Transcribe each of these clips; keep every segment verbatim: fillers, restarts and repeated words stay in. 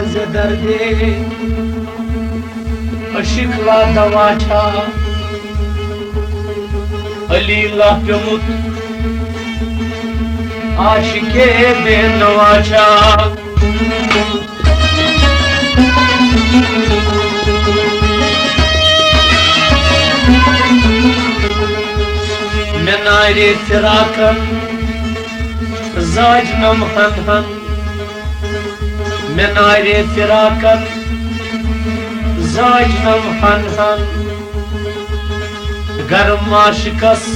ز دردے عشق لا دوا چھا، علی لا پیومت عاشقے بے نوا چھا۔ مےٚ نارے فراقن زاج نم ہن ہن، مےٚ نارے فراقن زاج نم ہن ہن۔ گرم عاشقس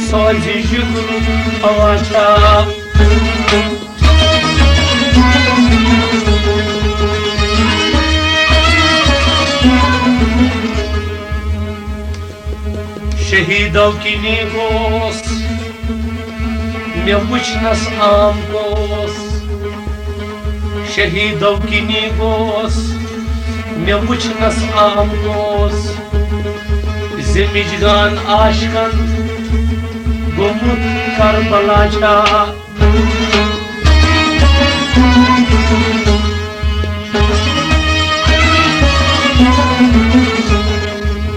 سوزِ یُن ہوا چھا۔ شہیدو کِنی گوس مےٚ وٕچھنس عام گوس، شہیدو کِنی گوس مےٚ وٕچھنس عام گوس۔ زِ مِجگان عاشقن گوٚمُت کربلا چھا۔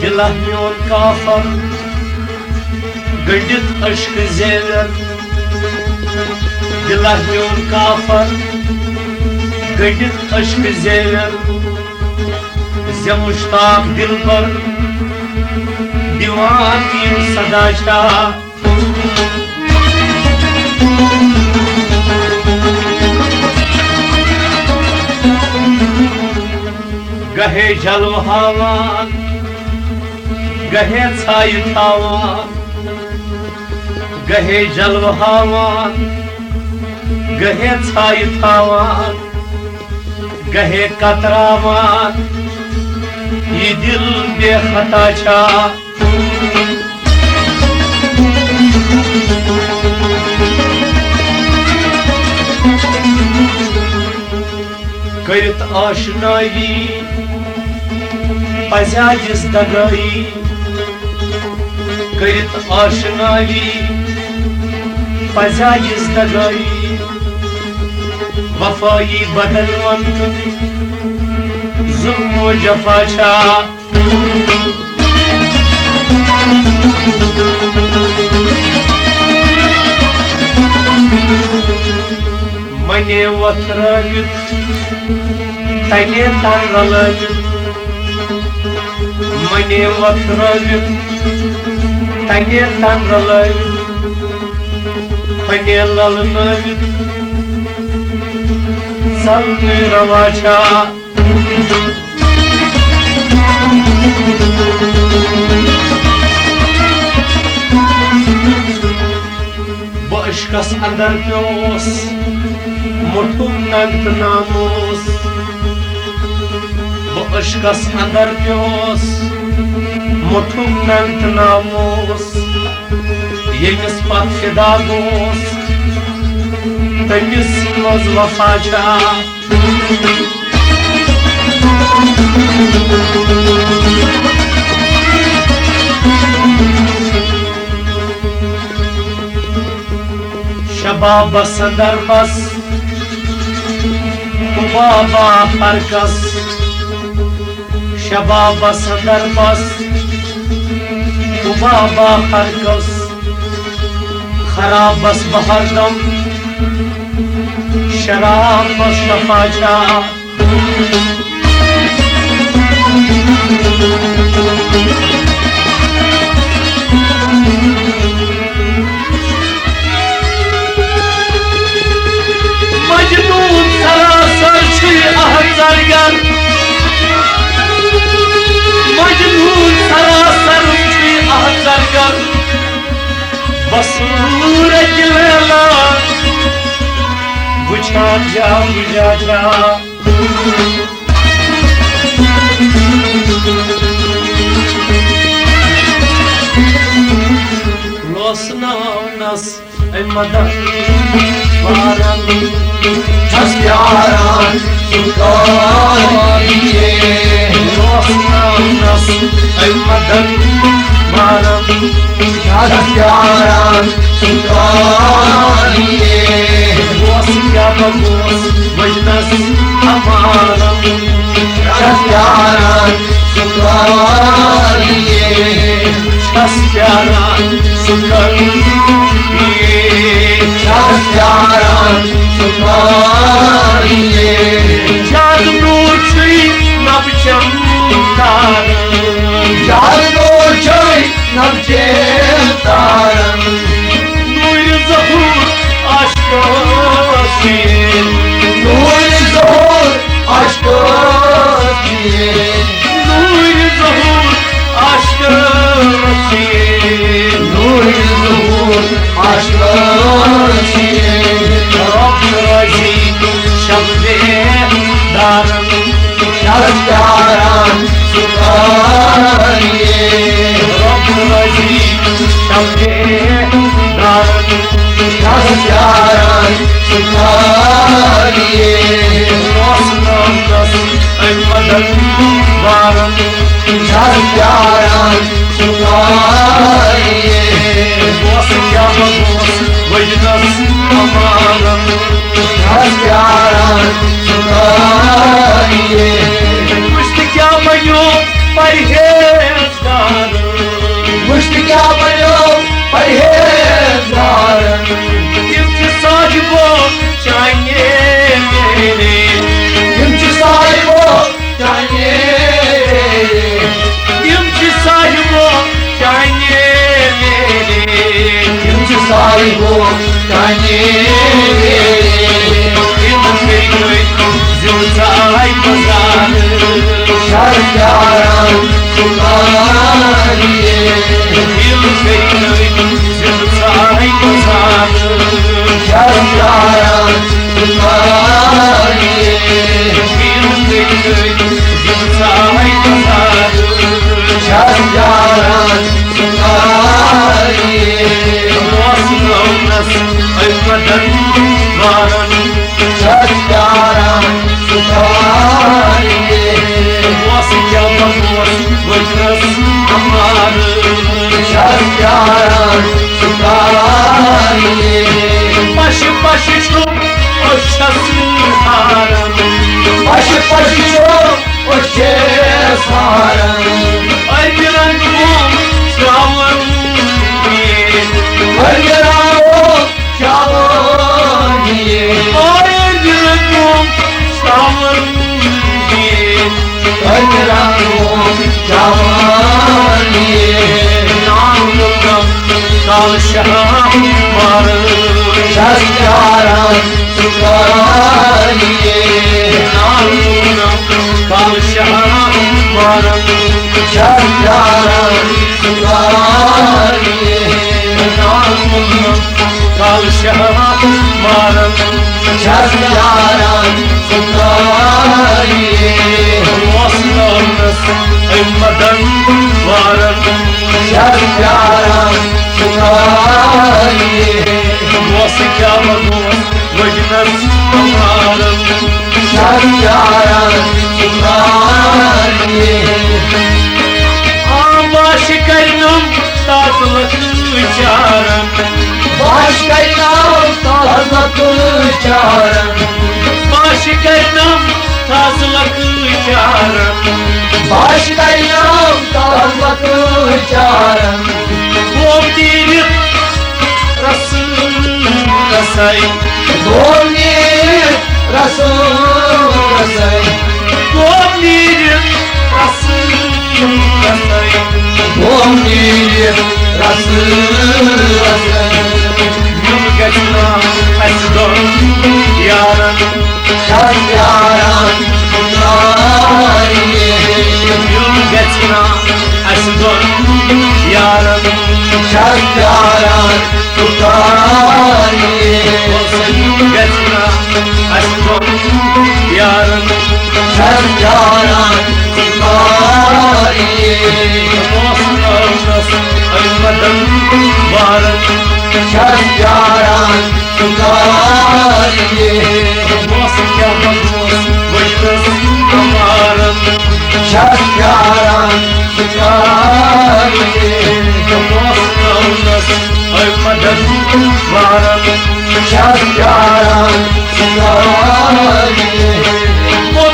دِلہ میون کافر گٔنڈِتھ عشق زیور، دِلہ میون کافر گٔنڈِتھ عشق زیور۔ زِ مشتاق دلبر دیوان یِم صدا چھا۔ گہے جلوٕ ہاوان، گہے ژھایہِ تھاوان، گہے جلوٕ ہاوان، گہے ژھایہِ تھاوان، گہے کتراوان، یہِ دل بے خطا چھا۔ کٔرِتھ آشنایی پزیاجس دگایی، کٔرِتھ آشنایی پزیاجس دگایی، وفایی بدل ونتہٕ ظلم و جفا چھا۔ منے وتھرٲوِتھ، تنے تن رلٲوِتھ، منے وتھرٲوِتھ، تنے تن رلٲوِتھ، کھنے للنٲوِتھ، ژلنہٕ روا چھا۔ بہٕ عشقس اندر پیوس، مُٹھُم ننگ تہٕ ناموس۔ بہٕ عشقس اندر پیوس، مُٹھُم ننگ تہٕ ناموس۔ ییٚمِس پتھ فدا گوس، تٔمِس منٛز وفا چھا؟ شبابس اندر بس، بابا ہر کس۔ شبابس اندر بس، بابا ہر کس۔ خرابس بہر دم، شرابس شفا چھا۔ مجنون سراسر چھُے احد زرگر، مجنون سراسر چھُے احد زرگر۔ بصورت لیلا وٕچھان جا وٕچھان جا۔ لوسناونس اے مدد وارن چھس پیاران سُہ کاریے۔ لوسناونس اے مدد وارن چھس پیاران سُہ کاریے۔ اوس کیٛاہ بہ گوس مجنون چھَس پیاران سُہ کر یہِ، چھَس پیاران سُہ کر یہِ۔ چھَس پیاران سُہ کر یہِ۔ زیادٕ نوٗر چھُے نَبہٕ چمکارن۔ زیادٕ نوٗر چھُے نَبہٕ چمکارن۔ نوٗرِ ظہوٗر عاشقس یہِ۔ نوٗرِ ظہوٗر عاشقس یہِ۔ نوٗرِ ظہوٗر عاشقس یہِ۔ نوٗرِ ظہوٗر عاشقس یہِ۔ رۄب راضی شب بیدارن۔ چھَس پیاران سُہ کر یہِ۔ رۄب راضی شب بیدارن۔ چھَس پیاران سُہ کر یہِ۔ اوس ناونس أمۍ مدد بارن۔ چھَس پیاران سُہ کر یہِ۔ بہٕ اوسُس کیٛاہ بہٕ اوسُس وجدس امارن۔ چھَس پیاران سُہ کر یہِ۔ وٕچھ تہٕ کیٛاہ بنیو پرہیزگارن۔ وٕچھ تہٕ کیٛاہ بنیو پرہیزگارن۔ یِم چھِ صاحبو چانہِ میلے۔ یِم چھِ صاحبو چانہِ میلے۔ یِم چھِ صاحبو چانہِ میلے۔ یِم چھِ صاحبو چانہِ میلے۔ یِم گٔے زِو ژاے مزار۔ چھَس پیاران سُہ کر یہِ۔ یِم گٔے زِو ژاے مزار۔ چھَس پیاران سُہ کر یہِ۔ یِم گٔے زِو ژاے مزار۔ چھَس پیاران سُہ کر یہِ۔ اوس ناونس أمۍ مدد بارن۔ چھَس پیاران سُہ کر یہِ۔ اوس کیٛاہ بہٕ اوسُس وجدس امارن۔ چھَس پیاران سُہ کر یہِ۔ پشہِ پشہِ چھُم أچھس ہارن۔ پشہِ پشہِ چھُم أچھس ہارن۔ أبی رنگ ووم سرٛاوُن یہِ۔ أبی رنگ ووم سرٛاوُن یہِ۔ أبی رنگ ووم سرٛاوُن یہِ۔ أبی رنگ ووم سرٛاوُن یہِ۔ نام نام کال شاہ مارن۔ چھَس پیاران سُہ کر یہِ۔ نام نام کال شاہ مارن۔ چھَس پیاران سُہ کر یہِ۔ نام نام کال شاہ مارن۔ چھَس پیاران سُہ کر یہِ۔ اوس ناونس أمۍ مدد بارن۔ چھَس پیاران سُہ کر یہِ۔ اوس کیٛاہ بہٕ اوسُس وجدس امارن۔ چھَس پیاران سُہ کر یہِ۔ آ، واش کرنم تازٕ لکہٕ چارن۔ واش کرنم تازٕ لکہٕ چارن۔ واش کرنم تازٕ لکہٕ چارن۔ واش کرنم تازٕ لکہٕ چارن۔ گوم نیٖرِتھ رسہٕ رسے۔ گوم نیٖرِتھ رسہٕ رسے۔ گوم نیٖرِتھ رسہٕ رسے۔ گوم نیٖرِتھ رسہٕ رسے۔ یُن گژھِ نا اَسہِ دۄن یارن۔ چھَس پیاران سُہ کر یہِ۔ یُن گژھِ نا اَسہِ دۄن یارن۔ چھَس پیاران سُہ کر یہِ۔ یُن گژھِ نا اَسہِ دۄن یارن۔ چھَس پیاران سُہ کر یہِ۔ اوس ناونس أمۍ مدد بارن۔ چھَس پیاران سُہ کر یہِ۔ اوس کیٛاہ بہٕ اوسُس وجدس امارن۔ چھَس پیاران سُہ کر یہِ۔ اوس ناونس أمۍ مدد بارن۔ چھَس پیاران سُہ کر یہِ۔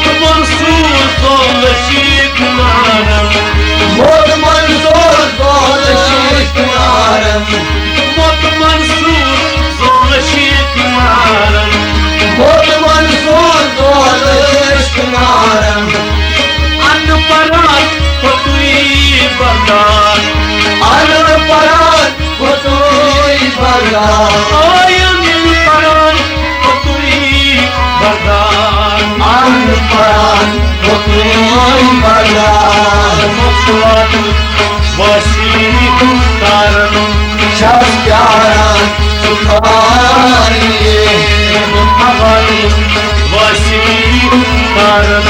بردار۔ آیَن پران ہوتُے بردار۔ آیَن پران ہوتُے بردار۔ مصلحت وسیع کارن۔ چھَس پیاران ژٕ کر یہِ۔ مصلحت وسیع کارن۔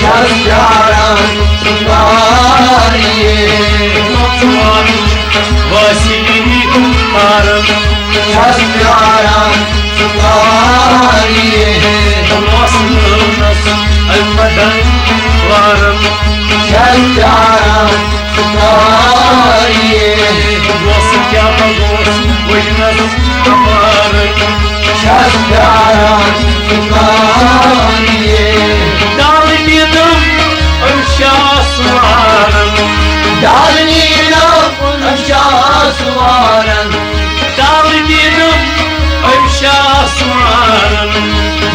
چھَس پیاران ژٕ کر یہِ۔ مصلحت وسیع کارن۔ چھَس پیاران ژٕ کر یہِ۔ وسنس المدن وارن۔ چھَس پیاران ژٕ کر یہِ۔ وس کیٛاہ بگوس وجنس وارن۔ چھَس پیاران ژٕ کر یہِ۔ ڈال دیدم أمۍ شاہ سوارن۔ ڈال دیدم أمۍ شاہ سوارن۔ ڈال دیدم أمۍ شاہ سوارن۔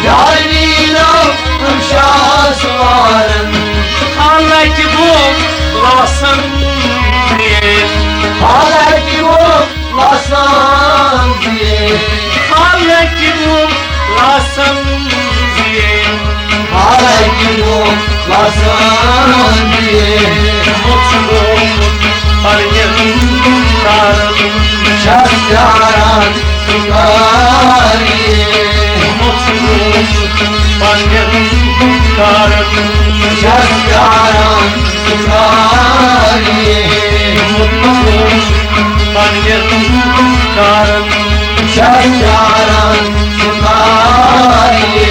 ڈال دیدم أمۍ شاہ سوارن۔ حالانکہ بہٕ لاسن۔ حالانکہ بہٕ لاسن۔ حالانکہ بہٕ لاسن۔ حالانکہ بہٕ لاسن۔ مُژرومُت پننٮ۪ن تارن۔ چھَس پیاران ژٕ کر یہِ۔ مُژرومُت پننٮ۪ن تارن۔ چھَس پیاران ژٕ کر یہِ۔ مُژرومُت پننٮ۪ن تارن۔ چھَس پیاران ژٕ کر یہِ۔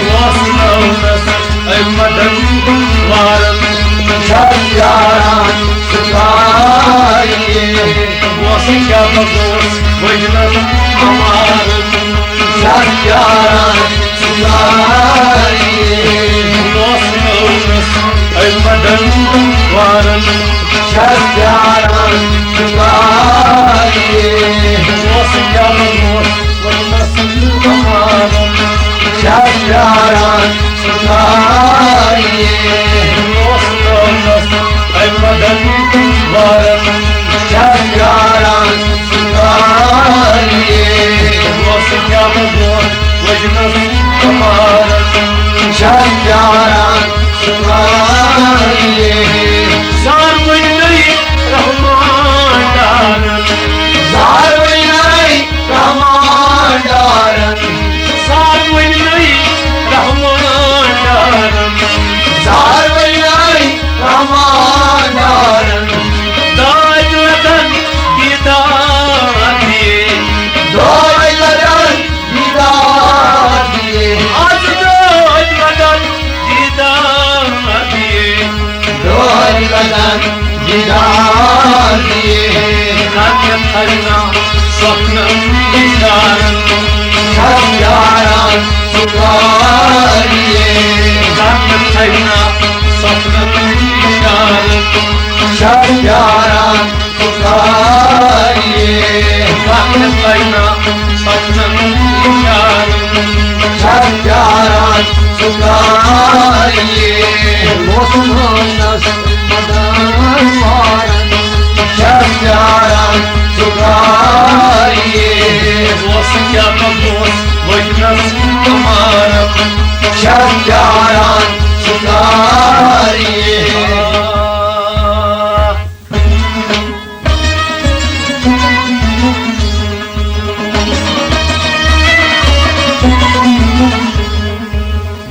وسنس أمۍ مدن وارن۔ چھَس پیاران ژٕ کر یہِ۔ وس کیٛاہ بگوس وجنس وارن۔ چھَس پیاران ژٕ کر یہِ۔ وسنس أمۍ مدن وارن۔ چھَس پیاران ژٕ کر یہِ۔ وس کیٛاہ بگوس وجنس وارن۔ چھَس پیاران ژٕ کر یہِ۔ وسنس أمۍ مدن وارن۔ چھَس پیاران ژٕ کر یہِ۔ وس کیٛاہ بگوس وجنس وارن۔ چھَس پیاران ژٕ کر یہِ۔ زار وٕنۍ نَے رحمان ڈارن۔ زار وٕنۍ نَے رحمان ڈارن۔ زار وٕنۍ نَے رحمان ڈارن۔ زار وٕنۍ نَے رحمان ڈارن۔ داد لگن دیدار دِیے۔ داد لگن دیدار دِیے۔ از داد لگن دیدار دِیے۔ داد لگن دیدار دِیے۔ کتھ تھرنا سپنن دیدارن۔ چھَس پیاران ژٕ کر یہِ۔ کتھ تھرنا سپنن دیدارن۔ چھَس پیاران ژٕ کر یہِ۔ کتھ تھرنا سپنن دیدارن۔ چھَس پیاران ژٕ کر یہِ۔ وسنس مدن وارن۔ چھَس پیاران ژٕ کر یہِ۔ وس کیٛاہ بگوس وجنس وارن۔ چھَس پیاران ژٕ کر یہِ۔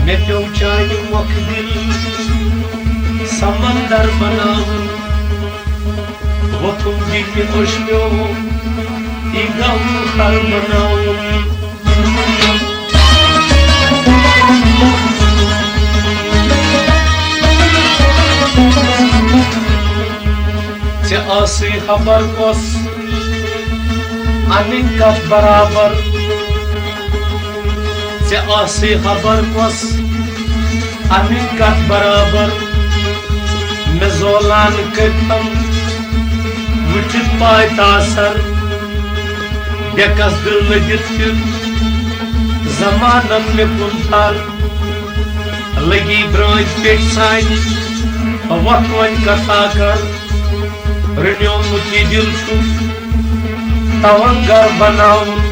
مےٚ پیوٚو چانہِ مۄکھٕ دِل سمندر بناوُن۔ وۄتھُن دِلہِ اوٚش پیوٚو یہِ غم ہر بناوُن۔ ژےٚ آسٕے خبر کۄس اَنٕنۍ کَتھ برابر۔ ژےٚ آسٕے خبر کۄس اَنٕنۍ کَتھ برابر۔ مےٚ زولان کٔرتَن وٕچھِتھ پاے تاثر۔ بے قصدٕ لٔگِتھ چھِ زمانن مےٚ کُن تھر۔ لٔگی برٛٲنٛٹھۍ پیٚٹھۍ سانہِ وۄتھ وۄنۍ کتھا کر۔ رٔنیومُت یہِ دِل چھُ تونگر بناوُن۔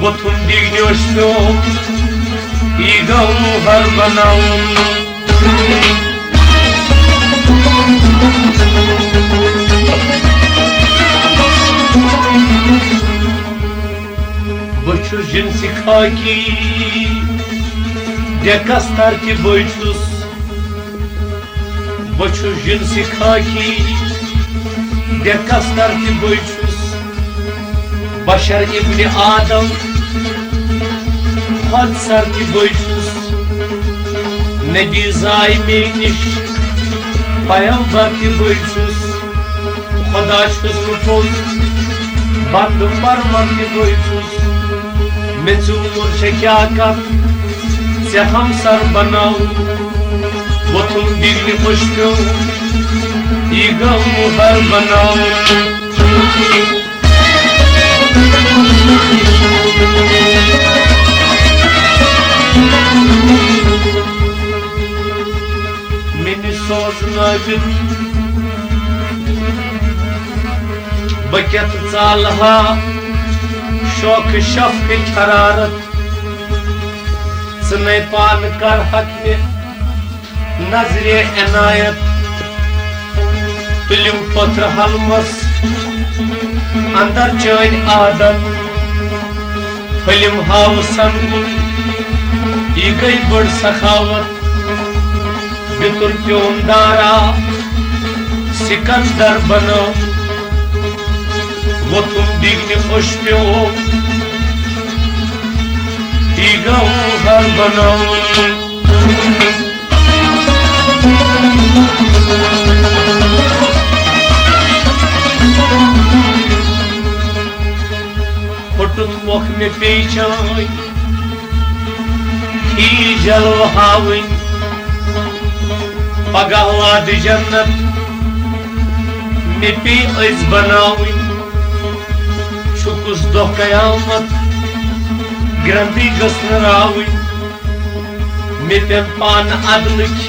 ووٚتھُم ڈگنیوش پیوم، یہِ گوٚو ہر بناوُن۔ بہٕ چھُس جنسہِ خاکی، ڈیکس تر تہِ بٔے چھُس۔ بہٕ چھُس جنسہِ خاکی، ڈیکس تر تہِ بٔے چھُس۔ بشر ابن آدم، خۄد سر تہِ بٔے چھُس۔ نبی زاے مے نِش، پیغمبر تہِ بٔے چھُس۔ خۄدا چھُس نہٕ پوٚز، بندٕ پرور تہِ بٔے چھُس۔ مےٚ ژوٗر چھےٚ کیٛاہ کتھ، ژےٚ ہمسر بناوُن۔ ووٚتھُم ڈگنہِ خوش پیوٚو، یہِ گوٚو ہر بناوُن۔ مےٚ نِش سوزنٲوِتھ بہٕ کیٛاہ ژالہٕ ہا شوقہٕ شفقٕچ حرارت۔ ژٕ نے پانہٕ کرہکھ مےٚ نظرِ عنایت۔ تُلِم پٔتھرٕ حلمس اندر چٲنۍ عادت۔ پھٔلِم ہاوسن کُن، یہِ گٔے بٔڑ سخاوت۔ بیتُر پیوم دارا سکندر بنو، ووٚتھُم ڈگنہِ خوش پیوم، یہِ گوٚو ہر بنو۔ پھُٹُن مۄکھ مےٚ پیچان، یی جلوٕ ہاوٕنۍ۔ پگاہ وادٕ جنت مےٚ پیٚیہِ أژۍ بناوٕنۍ۔ چھُ کُس دۄہ قیامت گرٛنٛدٕے گٔژھ نہٕ راوٕنۍ۔ مےٚ پیٚن پانہٕ عدلٕکۍ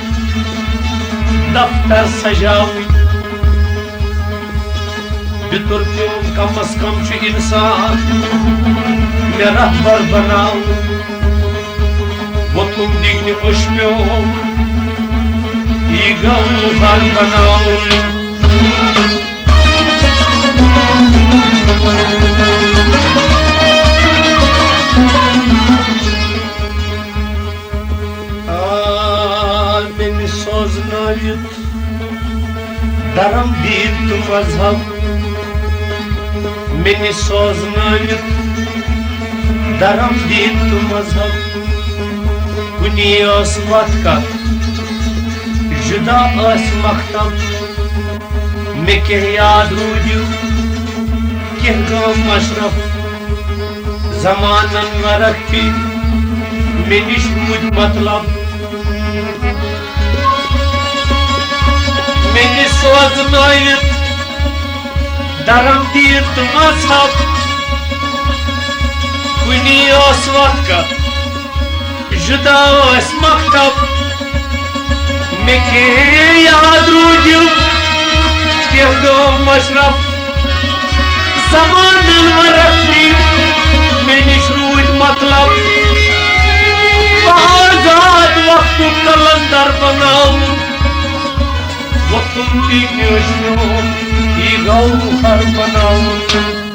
دفتر سجاوٕنۍ۔ بیتُر پیوٚم کم از کم چھُ انصاف مےٚ رہبر بناوُن۔ ووٚتھُم ڈگنہِ اوٚش پیوٚم، یہِ گوٚو ہر بناوُن۔ آ، مےٚ نِش سوزنٲوِتھ دھرم دین تہٕ مذہب، مےٚ نِش سوزنٲوِتھ دھرم دین تہٕ مذہب۔ کُنی ٲس وتھ کتھ، جدا ٲسۍ مکتب۔ مےٚ کیٛاہ یاد روٗدِو، کیٛاہ گام مشرف۔ زمانن ورق تہِ مےٚ نِش روٗدۍ مطلب۔ مےٚ نِش سوزنٲیِتھ دھرم دین تہٕ مذہب۔ کُنی ٲس وقت جدا ٲسۍ مکتب۔ مےٚ کیٛاہ یاد روٗدِو، کیٛاہ گام مشرف۔ زمانن ورق تہِ مےٚ نِش روٗدۍ مطلب۔ بہٕ آزاد وقتُک قلندر بناوُن۔ وۄتھُن تہِ نیوٗچھ میون، یہِ گوٚو ہر بناوُن۔